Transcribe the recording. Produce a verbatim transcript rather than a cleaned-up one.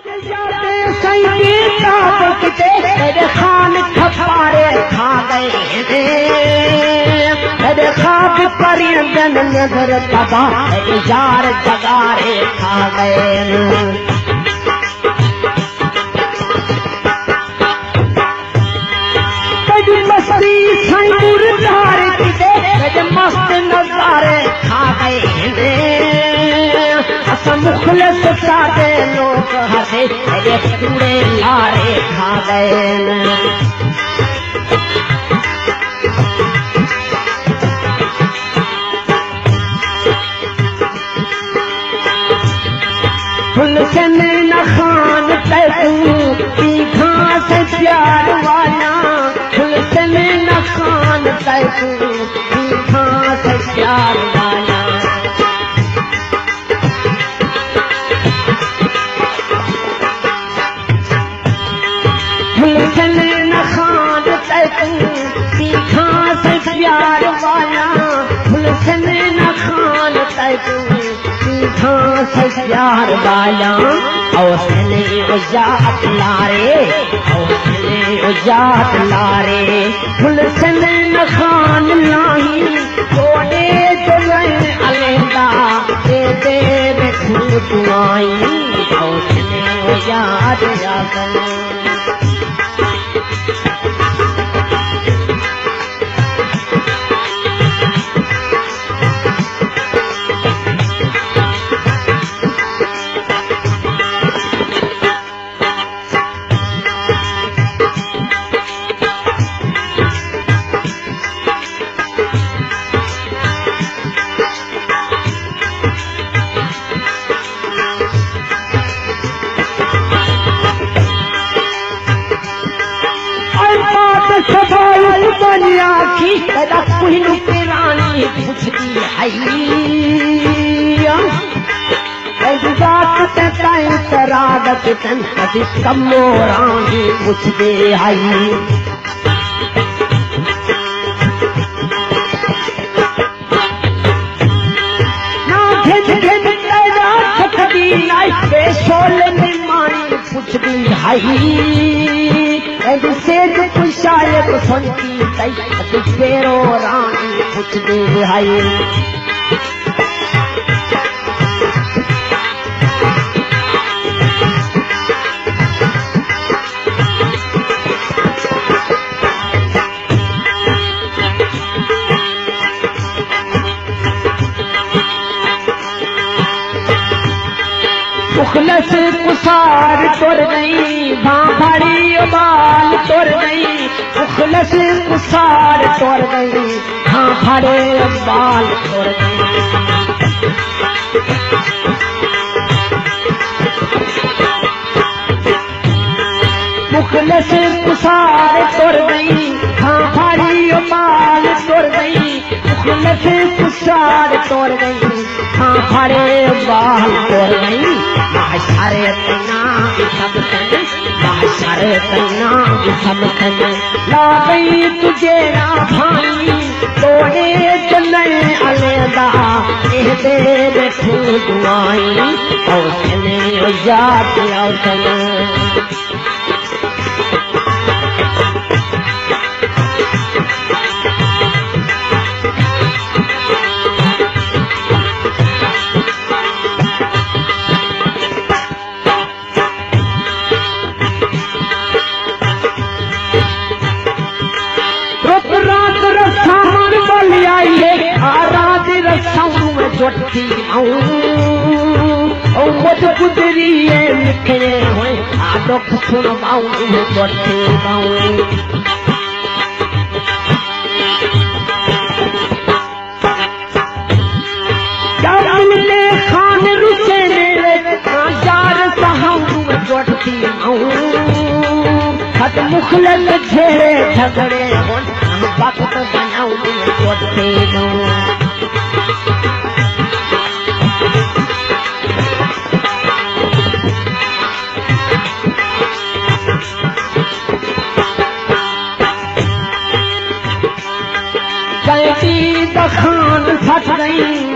یادیں سئیں دی تاب کیتے، میݙے خان کھپارے کھا ڳئے نے۔ میݙے خواب پریندن نظر تباہ، میݙے یار جگارے کھا ڳئے نے۔ تیݙی مستی سئیں مردار کیتے، تیݙے مست نظارے کھا ڳئے نے۔ اساں مخلص ساݙے لوک ہسے، تیݙے کوڑے لارے کھا ڳئے نے۔ حسین ناں خان تیکوں ݙیہداں سے پیار والا، حسین ناں خان تیکوں ݙیہداں سے پیار والا۔ حسین ناں خان تیکوں ݙیہداں سے پیار والا، حسین ناں خان تیکوں ݙیہداں سے پیار والا۔ او سنے او یاد لارے، او سنے او یاد لارے، حسین ناں خان لاہیں، کوڑے جو لئیں الیندا، دے دے ݙیکھوں دعائیں، او سنے او یاد یاد۔ اے پاک سبھائی بنیا کی تیݙا کوئی نوکرانی پچھدی ہئی۔ تیݙی ذات تے تائیں ترادت تن کدی کمو رانی پچھدی ہئی۔ نہ گھن گھن تیݙا تھکدی نائی، بے شول دی مانی پچھدی ہئی۔ تیݙی سیج کوں شاید سݨ کیتے، اڄ پیرو رانی پچھدی ہئی۔ مخلص کوں ساڑ ٹر ڳئی، بھاں بھاڑی ٻال ٹر ڳئی۔ مخلص کوں ساڑ ٹر ڳئی، بھاں بھاڑے ٻال ٹر ڳئی۔ مخلص کوں ساڑ ٹر ڳئی، بھاں بھاڑی ٻال ٹر ڳئی۔ مخلص کوں ساڑ ٹر ڳئی، بھاں بھاڑے ٻال ٹر ڳئی۔ محشر تیݙا سمسن، محشر تیݙا سمسن۔ لا ڳئی توں جیڑھا بھائی، توڑے جو لئیں الیندا، ݙیہدے ݙیکھوں دعائیں، او سنے او یاد او سنے۔ رت رات رساوݨ ٻلی آئی ہے، آ رات رساں میں جٹی آؤں۔ او مجھ گزری ہے لکھے ہوئے، آ ݙکھ سݨواؤں میں جٹی آؤں۔ کیا ملے خان رسے میرے، ہاں یار سہاؤں میں جٹی آؤں۔ خط مخلص جھیڑے جھگڑے ہن، وقت بݨاؤں میں جٹی آؤں۔ کہیں دی دخان سٹ ڳئی،